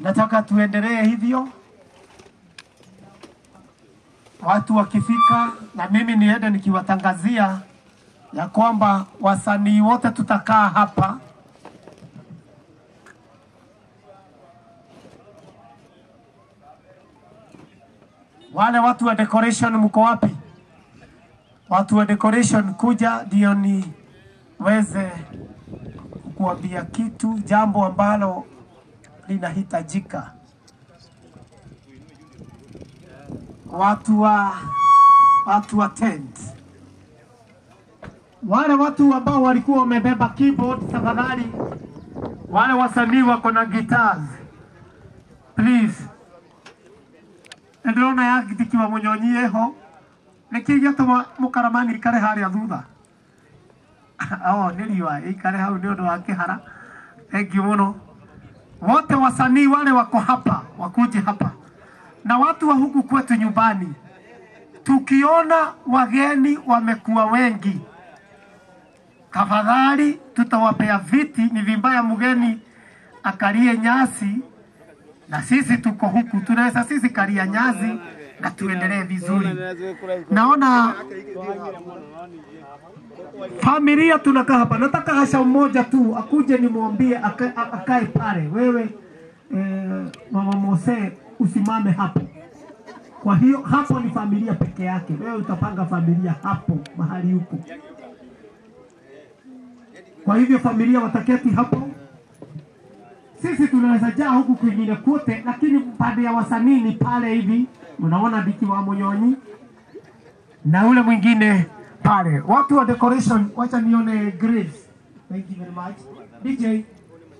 Nataka tuendelee hivyo. Watu wakifika na mimi niende nikiwatangazia ya kwamba wasanii wote tutakaa hapa. Wale watu wa decoration mko wapi? Watu wa decoration kuja ndio niweze kuambia kitu, jambo ambalo linahitajika. Watu wa tent. Wale watu ambao walikuwa wamebeba keyboard, tafadhali. Wale wasanii wako na guitars, please. Ndona ya gitikiwa munyonyi ho niki gĩatũma mũkaramani ikare harĩa thutha. Oh, nĩ riũa ikare hau nĩ ũndũ wa kĩhara. Thank you mũno. Wote wasanii wale wako hapa wakuje hapa, na watu wa huku kwetu nyumbani, tukiona wageni wamekuwa wengi, tafadhali tutawapea viti. Ni vibaya mgeni akalie nyasi na sisi tuko huku, tunaweza sisi kalia nyasi na tuendelee vizuri. Naona familia tunakaa hapa. Nataka hasha mmoja tu akuje nimwambie akae pale. Wewe Mama Mose usimame hapo. Kwa hiyo hapo ni familia peke yake. Wewe utapanga familia hapo mahali huko. Kwa hivyo familia wataketi hapo. Sisi tunaweza jaa huku kwingine kote, lakini pande ya wasanii ni pale hivi. Unaona Diki wa Munyonyi na ule mwingine pale. Watu wa decoration, wacha nione Grace. Thank you very much. DJ,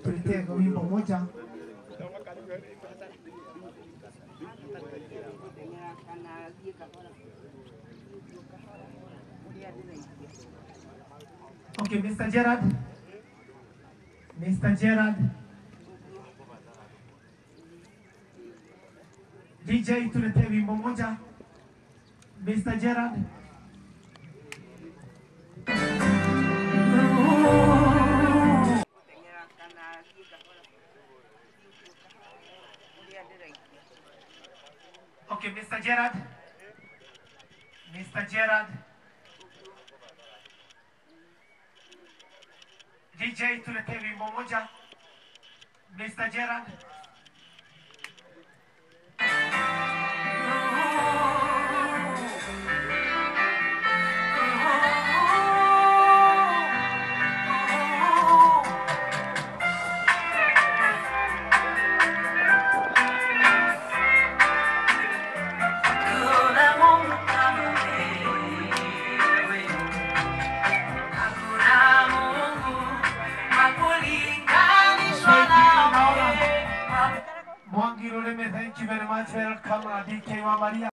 tuletee wimbo moja. Okay, Mr. Gerard. Mr. Gerard. DJ, tuletee wimbo moja. Mr. Gerard. Okay, Mr. Gerard. Mr. Gerard. DJ, tuletee wimbo moja. Mr. Gerard. Mwangi Rureme, thank you very much. Welcome, DK wa Maria.